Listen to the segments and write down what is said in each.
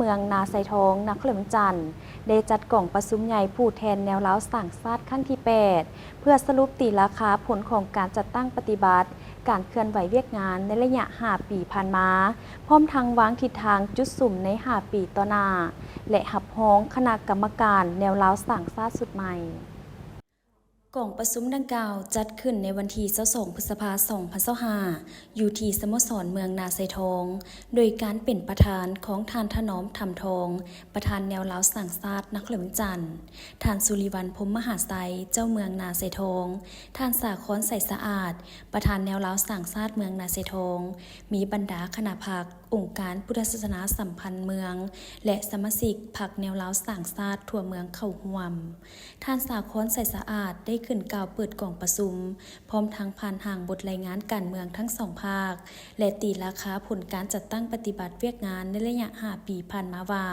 ເມືອງນາຊາຍທອງ ນະຄອນຫຼວງວຽງຈັນ ໄດ້ຈັດກອງປະຊຸມໃຫຍ່ຜູ້ແທນແນວລາວສ້າງຊາດຄັ້ງທີແປດ ເພື່ອສະຫຼຸບຕີລາຄາຜົນຂອງການຈັດຕັ້ງປະຕິບັດການເຄື່ອນໄຫວວຽກງານໃນໄລຍະຫ້າປີຜ່ານມາ, ພ້ອມທັງວາງທິດທາງຈຸດສຸມໃນຫ້າປີຕໍ່ໜ້າ ແລະ ຮັບຮອງຄະນະກຳມະການແນວລາວສ້າງຊາດຊຸດໃໝ່. ກອງປະຊຸມດັ່ງກ່າວຈັດຂຶ້ນໃນວັນທີຊາວສອງ ພຶດສະພາ ສອງພັນຊາວຫ້າ ຢູ່ທີ່ສະໂມສອນເມືອງນາຊາຍທອງ ໂດຍການເປັນປະທານຂອງທ່ານ ຖະໜອມ ທຳທອງ ປະທານແນວລາວສ້າງຊາດນະຄອນຫຼວງວຽງຈັນ, ທ່ານ ສຸລິວັນ ພົມມະຫາໄຊ ເຈົ້າເມືອງນາຊາຍທອງ, ທ່ານ ສາຄອນ ໄຊສະອາດ ປະທານແນວລາວສ້າງຊາດເມືອງນາຊາຍທອງ, ມີບັນດາຄະນະພັກ, ອົງການພຸດທະສາສະໜາສຳພັນເມືອງ ແລະ ສະມາຊິກພັກແນວລາວສ້າງຊາດທົ່ວເມືອງເຂົ້າຮ່ວມ. ທ່ານ ສາຄອນ ໄຊສະອາດ ໄດ້ຂຶ້ນກ່າວເປີດກອງປະຊຸມ, ພ້ອມທັງຜ່ານຮ່າງບົດລາຍງານການເມືອງທັງສອງພາກ ແລະ ຕີລາຄາຜົນການຈັດຕັ້ງປະຕິບັດວຽກງານໃນໄລຍະຫ້າປີຜ່ານມາວ່າ,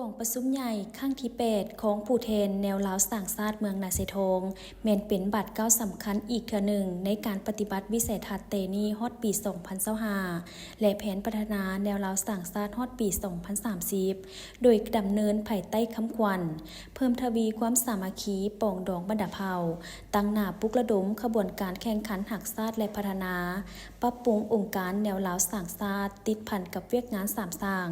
ກອງປະຊຸມໃຫຍ່ຄັ້ງທີແປດຂອງຜູ້ແທນແນວລາວສ້າງຊາດເມືອງນາຊາຍທອງ ແມ່ນເປັນບາດກ້າວສຳຄັນອີກເທື່ອໜຶ່ງໃນການປະຕິບັດວິໄສທັດແຕ່ນີ້ຮອດປີສອງພັນຊາວຫ້າ ແລະ ແຜນພັດທະນາແນວລາວສ້າງຊາດຮອດປີສອງພັນສາມສິບ ໂດຍດຳເນີນພາຍໃຕ້ຄຳຂວັນ ເພີ່ມທະວີຄວາມສາມັກຄີປອງດອງບັນດາເຜົ່າ, ຕັ້ງໜ້າປຸກລະດົມຂະບວນການແຂ່ງຂັນຮັກຊາດ ແລະ ພັດທະນາ, ປັບປຸງອົງການແນວລາວສ້າງຊາດ ຕິດພັນກັບວຽກງານສາມສ້າງ.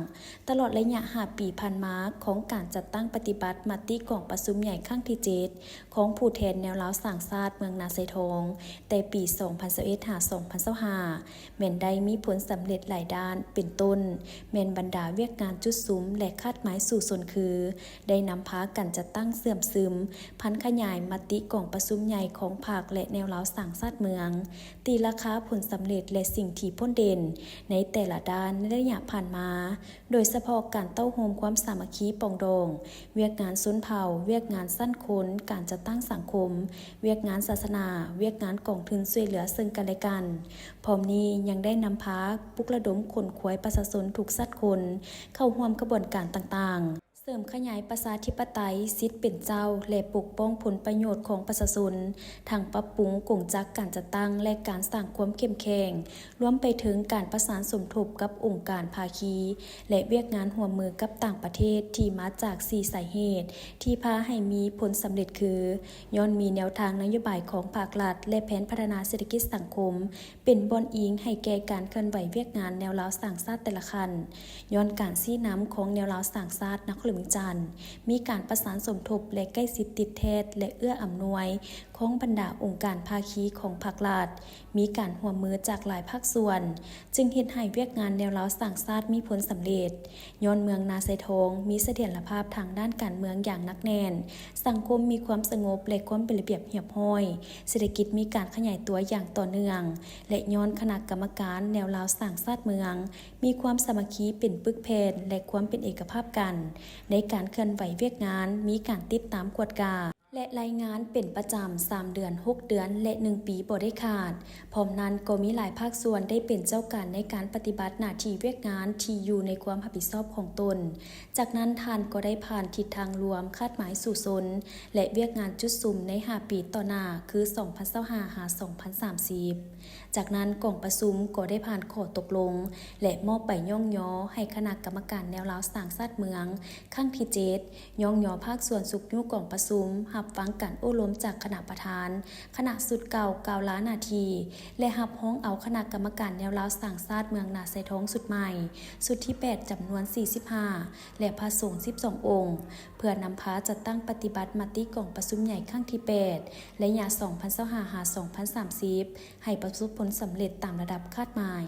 ຕະຫຼອດໄລຍະຫ້າປີຜ່ານມາຂອງການຈັດຕັ້ງປະຕິບັດມະຕິກອງປະຊຸມໃຫຍ່ຄັ້ງທີເຈັດ ຂອງຜູ້ແທນແນວລາວສ້າງຊາດເມືອງນາຊາຍທອງ ແຕ່ປີສອງພັນຊາວເອັດ ຫາ ສອງພັນຊາວຫ້າ ແມ່ນໄດ້ມີຜົນສຳເລັດຫຼາຍດ້ານ ເປັນຕົ້ນ ແມ່ນບັນດາວຽກງານຈຸດສຸມ ແລະ ຄາດໝາຍສູ້ຊົນ ຄື ໄດ້ນຳພາກັນຈັດຕັ້ງເຊື່ອມຊຶມ ຜັນຂະຫຍາຍມະຕິກອງປະຊຸມໃຫຍ່ຂອງພັກ ແລະ ແນວລາວສ້າງຊາດເມືອງ, ຕີລາຄາຜົນສຳເລັດ ແລະ ສິ່ງທີ່ພົ້ນເດັ່ນໃນແຕ່ລະດ້ານໃນໄລຍະຜ່ານມາ, ໂດຍສະເພາະການເຕົ້າໂຮມຄວາມສາມັກຄີປອງດອງ, ວຽກງານຊົນເຜົ່າ, ວຽກງານຊັ້ນຄົນ, ການຈັດຕັ້ງສັງຄົມ, ວຽກງານສາສະໜາ, ວຽກງານກອງທຶນຊ່ວຍເຫຼືອເຊິ່ງກັນແລະກັນ. ພ້ອມນີ້ຍັງໄດ້ນຳພາປຸກລະດົມຂົນຂວາຍປະຊາຊົນທຸກຊັ້ນຄົນເຂົ້າຮ່ວມຂະບວນການຕ່າງໆ, ເສີມຂະຫຍາຍປະຊາທິປະໄຕ, ສິດເປັນເຈົ້າ ແລະ ປົກປ້ອງຜົນປະໂຫຍດຂອງປະຊາຊົນ, ທັງປັບປຸງກົງຈັກການຈັດຕັ້ງ ແລະ ການສ້າງຄວາມເຂັ້ມແຂງ, ລວມໄປເຖິງການປະສານສົມທົບກັບອົງການພາຄີ ແລະ ວຽກງານຮ່ວມມືກັບຕ່າງປະເທດທີ່ມາຈາກສີ່ສາເຫດທີ່ພາໃຫ້ມີຜົນສຳເລັດຄື ຍ້ອນມີແນວທາງນະໂຍບາຍຂອງພາກລັດ ແລະ ແຜນພັດທະນາເສດຖະກິດສັງຄົມ ເປັນບ່ອນອີງໃຫ້ແກ່ການເຄື່ອນໄຫວວຽກງານແນວລາວສ້າງຊາດແຕ່ລະຂັ້ນ, ຍ້ອນການຊີ້ນຳຂອງແນວລາວສ້າງຊາດນະຄອນຫຼວງວຽງຈັນ ມີການປະສານສົມທົບ ແລະ ໃກ້ຊິດຕິດແທດ ແລະ ເອື້ອອຳນວຍຂອງບັນດາອົງການພາຄີຂອງພາກລັດ, ມີການຮ່ວມມືຈາກຫຼາຍພາກສ່ວນ, ຈຶ່ງເຮັດໃຫ້ວຽກງານແນວລາວສ້າງຊາດມີຜົນສຳເລັດ. ຍ້ອນເມືອງນາຊາຍທອງມີສະຖຽນລະພາບທາງດ້ານການເມືອງຢ່າງໜັກແໜ້ນ, ສັງຄົມມີຄວາມສະຫງົບ ແລະ ຄວາມເປັນລະບຽບຮຽບຮ້ອຍ, ເສດຖະກິດມີການຂະຫຍາຍຕົວຢ່າງຕໍ່ເນື່ອງ ແລະ ຍ້ອນຄະນະກຳມະການແນວລາວສ້າງຊາດເມືອງ ມີຄວາມສາມັກຄີເປັນປຶກແຜ່ນ ແລະ ຄວາມເປັນເອກະພາບກັນ ໃນການເຄື່ອນໄຫວວຽກງານ, ມີການຕິດຕາມກວດກາ ແລະ ລາຍງານເປັນປະຈຳສາມເດືອນ, ຫົກເດືອນ ແລະ ໜຶ່ງປີບໍ່ໄດ້ຂາດ. ພ້ອມນັ້ນກໍມີຫຼາຍພາກສ່ວນໄດ້ເປັນເຈົ້າການໃນການປະຕິບັດໜ້າທີ່ວຽກງານທີ່ຢູ່ໃນຄວາມຮັບຜິດຊອບຂອງຕົນ. ຈາກນັ້ນທ່ານກໍໄດ້ຜ່ານທິດທາງລວມຄາດໝາຍສູ້ຊົນ ແລະ ວຽກງານຈຸດສຸມໃນຫ້າປີຕໍ່ໜ້າ ຄື ສອງພັນຊາວຫ້າ ຫາ ສອງພັນສາມສິບ. ຈາກນັ້ນກອງປະຊຸມກໍໄດ້ຜ່ານຂໍ້ຕົກລົງ ແລະ ມອບໃບຍ້ອງຍໍໃຫ້ຄະນະກຳມະການແນວລາວສ້າງຊາດເມືອງ ຄັ້ງທີເຈັດ ຍ້ອງຍໍພາກສ່ວນຊຸກຍູ້ກອງປະຊຸມ, ຮັບຟັງການໂອ້ລົມຈາກຄະນະປະທານ, ຄະນະຊຸດເກົ່າກ່າວລາໜ້າທີ່ ແລະ ຮັບຮອງເອົາຄະນະກຳມະການແນວລາວສ້າງຊາດເມືອງນາຊາຍທອງຊຸດໃໝ່, ຊຸດທີແປດ ຈຳນວນສີ່ສິບຫ້າ ແລະ ພະສົງສິບສອງອົງ, ເພື່ອນຳພາຈັດຕັ້ງປະຕິບັດມະຕິກອງປະຊຸມໃຫຍ່ຄັ້ງທີແປດ ໄລຍະສອງພັນຊາວຫ້າ ຫາ ສອງພັນສາມສິບ ໃຫ້ປະສົບຜົນສຳເລັດຕາມລະດັບຄາດໝາຍ.